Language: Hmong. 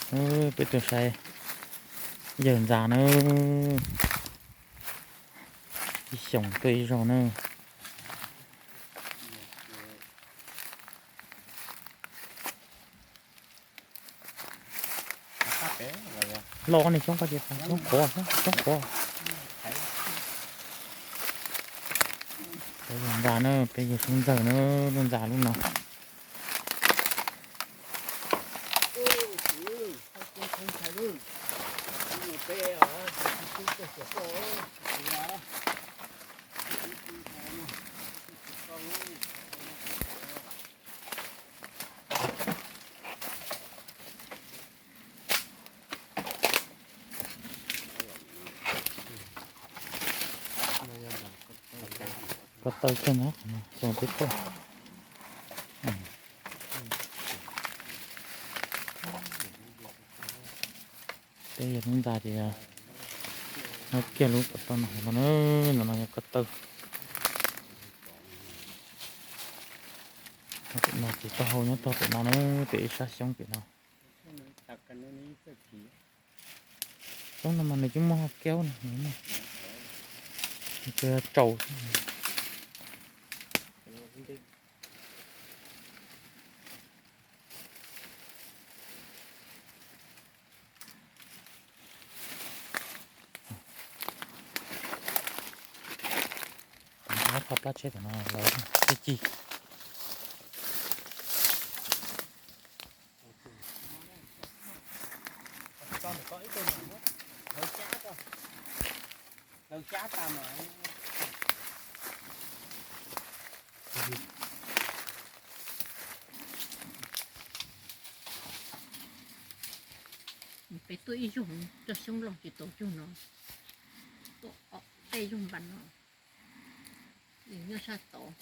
Peb tuaj saib yawg ntxa na, ib xyoos tuaj ib zaug na. Los nej coob koj ces coob qhuav, coob qhuav. Peb yawg ntxa na, peb yawg Soob Ntxawg na, lub ntxa lub no. Ko taw kiag na, xyoo peb tuaj. Peb yawg Soob Ntxawg ces nyob kiag lub ko taw no, no, no yog ko taw. Pem no ces taub hau nyob tog pem no na, pem ib sab xyoob pem no. Xyoob no mas nws twb muaj hau kiaub no, nws tsuas yog tsaus. Qhov plab tsheb tam no lawv tib ci. Peb tuaj ib zaug coj xyoob loj tsis tau cug no, tuaj tej zaug npas no, nws nyob sab tod.